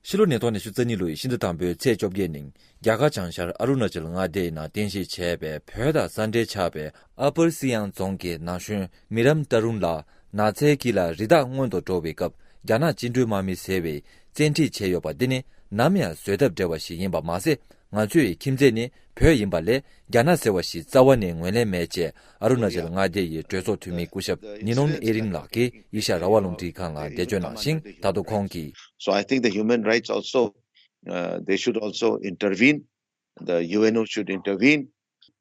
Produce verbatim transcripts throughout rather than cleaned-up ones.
ཕྱི་ལོ་ཉིས་སྟོང་ཉི་ཤུ་རྩ་གཉིས་ལོའི་ཕྱི་ཟླ་དང་པོའི་ཚེས་བཅོ་བརྒྱད་ཉིན། རྒྱ་གར་བྱང་ཤར་ཨ་རུ་ན་ཅལ་མངའ་སྡེའི་ནང་རྟེན་གཞི་བྱས་པའི་བོད་དང་ས་འབྲེལ་ཆགས་པའི་ཨ་པར་སི་ཡང་རྫོང་གི་ན་གཞོན་མི་རམ་ཏྲ་རུན་ལགས་ནགས་ཚལ་དཀྱིལ་ལ་རི་དྭགས་རྔོན་དུ་འགྲོ་བའི་སྐབས། རྒྱ་ནག་བཅིངས་འགྲོལ་དམག་མིས་བཟས་པའི་བཙན་ཁྲིད་བྱས་ཡོད་པ་འདི་ནི་ནམ་ཡང་བཟོད་ཐབས་བྲལ་བ་ཞིག་ཡིན་པ་མ་ཟད། ང་ཚོའི་ཁྱིམ་མཚེས་ནི་བོད་ཡིན་པ་ལས། རྒྱ་ནག་ཟེར་བ་ཞིག་རྩ་བ་ནས་ངོས་ལེན་མེད་ཅེས། ཨ་རུ་ན་ཅལ་མངའ་སྡེ་ཡི་གྲོས་ཚོགས་འཐུས་མི་སྐུ་ཞབས་ནི་ནོན་ཨེ་རིན་ལགས་ཀྱིས་ཨེ་ཤ་ཡ་རང་དབང་རླུང་འཕྲིན་ཁང་ལ་འགྲེལ་བརྗོད་གནང་ཞིང་། ད་དུང་ཁོང་གིས། So I think the human rights also, uh, they should also intervene. The U N O should intervene.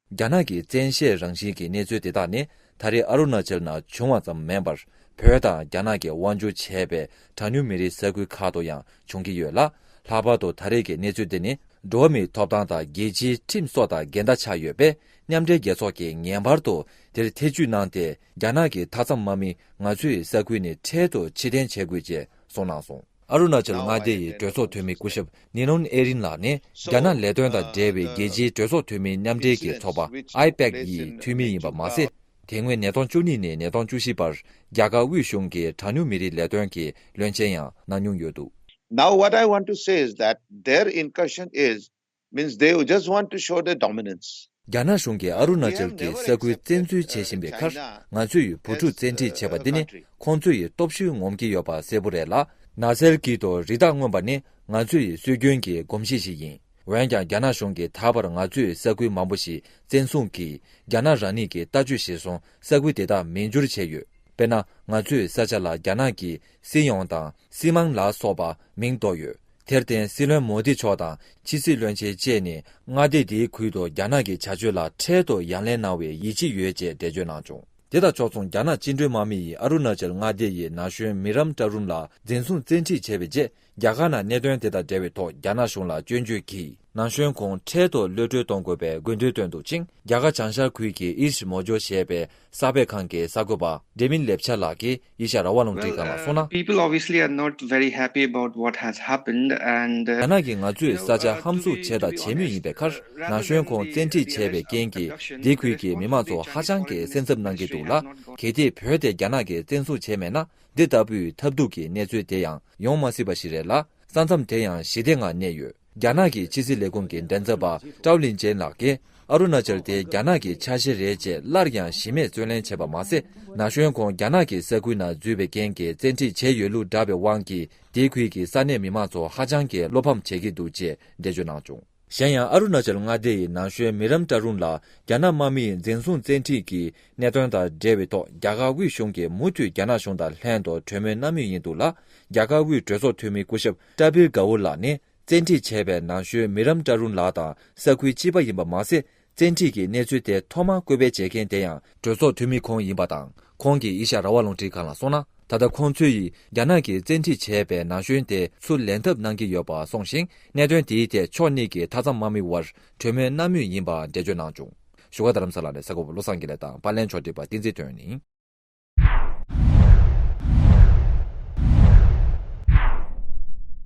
རྒྱ་ནག་གི་བཙན་ཤེད་རང་བཞིན་གྱི་གནས་ཚུལ་དེ་དག་ནི། ད་རེས་ཨ་རུ་ན་ཅལ་ནང་བྱུང་བ་ཙམ་མིན་པར། བོད་དང་རྒྱ་ནག་གིས་དབང་བསྒྱུར་བྱས་པའི་གྲངས་ཉུང་མི་རིགས་ས་ཁུལ་ཁག་ཏུ་ཡང་བྱུང་གི་ཡོད་ལ། ལྷག་པར་དུ་ད་རེས་ཀྱི་གནས་ཚུལ་འདི་ནི། འགྲོ་བ་མིའི་ཐོབ་ཐང་དང་རྒྱལ་སྤྱིའི་ཁྲིམས་སོགས་དང་འགལ་ཟླ་ཆགས་ཡོད་པས། མཉམ་འབྲེལ་རྒྱལ་ཚོགས་ཀྱིས་ངེས་པར་དུ་དེར་ཐེ་ཇུས་གནང་སྟེ། རྒྱ་ནག་གི་མཐའ་མཚམས་དམག་མི་ང་ཚོའི་ས་ཁུལ་ནས་འཕྲལ་དུ་ཕྱིར་འཐེན་བྱེད་དགོས་ཅེས་གསུངས་གནང་སོང་། ཨ་རུ་ན་ཅལ་མངའ་སྡེ་ཡི་གྲོས་ཚོགས་འཐུས་མི་སྐུ་ཞབས་ནི་ནོན་ཨེ་རིན་ལགས་ནི། རྒྱ་ནག་ལས་དོན་དང་འབྲེལ་བའི་རྒྱལ་སྤྱིའི་གྲོས་ཚོགས་འཐུས་མི་མཉམ་འབྲེལ་གྱི་ཚོགས་པ་ཨའི་པེག་ཡི་འཐུས་མི་ཡིན་པ་མ་ཟད། དེ་སྔོན་ཉིས་སྟོང་བཅུ་གཉིས་ནས་ཉིས་སྟོང་བཅུ་བཞི་བར་རྒྱ་གར་དབུས་གཞུང་གི་གྲངས་ཉུང་མི་རིགས་ལས་དོན་གྱི་བློན་ཆེན་ཡང་གནང་མྱོང་ཡོད་འདུག། Now what I want to say is that their incursion is, means they just want to show their dominance. རྒྱ་ནག་གཞུང་གིས་ཨ་རུ་ན་ཅལ་གྱི་ས་ཁུལ་བཙན་འཛུལ་བྱེད་བཞིན་པའི་ཁར། ང་ཚོས་བུ་ཕྲུག་བཙན་ཁྲིད་བྱས་པ་འདི་ནི་ཁོང་ཚོས་སྟོབས་ཤུགས་ངོམ་གྱི་ཡོད་པ་གསལ་པོ་རེད་ལ། ནགས་ཚལ་དཀྱིལ་དུ་རི་དྭགས་རྔོན་པ་ནི་ང་ཚོའི་སྲོལ་རྒྱུན་གྱི་གོམས་གཤིས་ཤིག་ཡིན། འོན་ཀྱང་། རྒྱ་ནག་གཞུང་གིས་ད་བར་ང་ཚོའི་ས་ཁུལ་མང་པོ་ཞིག་བཙན་བཟུང་གིས། རྒྱ་ནག་རང་ཉིད་ཀྱི་ལྟ་སྤྱོད་གཞིར་བཟུང་ས་ཁུལ་དེ་དག་མེད་སྒྱུར་བྱས་ཡོད། དཔེར་ན། ང་ཚོའི་ས་ཆ་ལ་རྒྱ་ནག་གི་སི་ཡོང་དང་སི་མང་ལ་སོགས་པ་མིང་འདོགས་ཡོད། དེར་བརྟེན། སྲིད་བློན་མོ་དི་མཆོག་དང་ཕྱི་སྲིད་བློན་ཆེན་བཅས་ནས་མངའ་སྡེ་དེའི་ཁུལ་དུ་རྒྱ་ནག་གི་བྱ་སྤྱོད་ལ་འཕྲལ་དུ་ཡ་ལན་གནང་བའི་ཡིད་ཆེས་ཡོད་ཅེས་འགྲེལ་བརྗོད་གནང་བྱུང་། དེ་དང་ཕྱོགས་མཚུངས། རྒྱ་ནག་བཅིངས་འགྲོལ་དམག་མི་ཡིས་ཨ་རུ་ན་ཅལ་མངའ་སྡེ་ཡི་ན་གཞོན་མི་རམ་ཏྲ་རུན་ལགས་འཛིན་བཟུང་བཙན་ཁྲིད་བྱས་པའི་རྗེས། རྒྱ་གར་ནང་གནད་དོན་དེ་དང་འབྲེལ་བའི་ཐོག་རྒྱ་ནག་གཞུང་ལ་སྐྱོན་བརྗོད་ཀྱིས། ན་གཞོན་ཁོང་འཕྲལ་དུ་གློད་གྲོལ་གཏོང་དགོས་པའི་དགོས་འདུན་བཏོན་འདུག་ཅིང་། རྒྱ་གར་བྱང་ཤར་ཁུལ་གྱི་ཨིསྟ་མོ་ཇོ་ཞེས་པའི་གསར་སྤེལ་ཁང་གི་གསར་འགོད་པ་ཌེ་མིན་ལེབ་ཆ་ལགས་ཀྱིས་ཨེ་ཤ་ཡ་རང་དབང་རླུང་འཕྲིན་ཁང་ལ་གསུངས་ན། People obviously are not very happy about what has happened, and, uh, རྒྱ་ནག་གིས་ང་ཚོའི་ས་ཆ་ཧམ་བཟུང་བྱས་དང་བྱེད་མུས་ཡིན་པའི་ཁར། ན་གཞོན་ཁོང་བཙན་ཁྲིད་བྱས་པའི་རྐྱེན་གྱིས། འདི་ཁུལ་གྱི་མི་མང་ཚོ་ཧ་ཅང་གི་སེམས་འཚབ་གནང་གི་འདུག་ལ། གལ་ཏེ་བོད་དེ་རྒྱ་ནག་གིས་བཙན་བཟུང་བྱས་མེད་ན། འདི་ལྟ་བུའི་ཐབས་སྡུག་གི་གནས་ཚུལ་དེ་ཡང་ཡོང་མ་སྲིད་པ་ཞིག་རེད་ལ། ས་མཚམས་དེ་ཡང་ཞི་བདེ་ངང་གནས་ཡོད། རྒྱ་ནག་གི་ཕྱི་སྲིད་ལས་ཁུངས་ཀྱི་མགྲིན་ཚབ་པ་ཀྲའོ་ལིན་ཅན་ལགས་ཀྱིས། ཨ་རུ་ན་ཅལ་དེ་རྒྱ་ནག་གི་ཆ་ཤས་རེད་ཅེས་སླར་ཡང་གཞི་མེད་རྩོད་ལེན་བྱས་པ་མ་ཟད། ན་གཞོན་ཁོང་རྒྱ་ནག་གི་ས་ཁུལ་ནང་འཛུལ་བའི་རྐྱེན་གྱིས་བཙན་ཁྲིད་བྱས་ཡོད་ལུགས་བསྒྲགས་པའི་དབང་གིས། དེའི་ཁུལ་གྱི་ས་གནས་མི་མང་ཚོ་ཧ་ཅང་གི་བློ་ཕམ་བྱེད་ཀྱི་འདུག་ཅེས་འགྲེལ་བརྗོད་གནང་བྱུང་། གཞན་ཡང་། ཨ་རུ་ན་ཅལ་མངའ་སྡེ་ཡི་ན་གཞོན་མི་རམ་ཏྲ་རུན་ལགས་རྒྱ་ནག་དམག་མིས་འཛིན་བཟུང་བཙན་ཁྲིད་ཀྱི་གནད་དོན་དང་འབྲེལ་བའི་ཐོག་རྒྱ་གར་དབུས་གཞུང་གིས་མུ་མཐུད་རྒྱ་ནག་གཞུང་དང་ལྷན་དུ་གྲོས་མོལ་གནང་མུས་ཡིན་འདུག་ལ། རྒྱ་གར་དབུས་གྲོས་ཚོགས་འཐུས་མི་སྐུ་ཞབས་ཀྲ་པིར་ག་ཝུ་ལགས་ནི། བཙན་ཁྲིད་བྱས་པའི་ན་གཞོན་མི་རམ་ཏྲ་རུན་ལགས་དང་ས་ཁུལ་གཅིག་པ་ཡིན་པ་མ་ཟད། བཙན་ཁྲིད་ཀྱི་གནས་ཚུལ་དེ་ཐོག་མར་བཀོད་སྤེལ་བྱེད་མཁན་དེ་ཡང་གྲོས་ཚོགས་འཐུས་མི་ཁོང་ཡིན་པ་དང་། ཁོང་གིས་ཨེ་ཤ་ཡ་རང་དབང་རླུང་འཕྲིན་ཁང་ལ་གསུངས་ན། ད་ལྟ་ཁོང་ཚོས་རྒྱ་ནག་གིས་བཙན་ཁྲིད་བྱས་པའི་ན་གཞོན་དེ་ཚུར་ལེན་ཐབས་གནང་གི་ཡོད་པ་གསུངས་ཤིང་། གནད་དོན་དེའི་ཐད་ཕྱོགས་གཉིས་ཀྱི་མཐའ་མཚམས་དམག་མི་དབར་གྲོས་མོལ་གནང་མུས་ཡིན་པ་འགྲེལ་བརྗོད་གནང་བྱུང་། བཞུགས་སྒར་རྡ་རམ་ས་ལ་ནས་གསར་འགོད་པ་བློ་བཟང་དགེ་ལེགས་དང་པར་ལེན་ཕྱོགས་སྒྲིག་པ་བསྟན་འཛིན་དོན་ཡིན།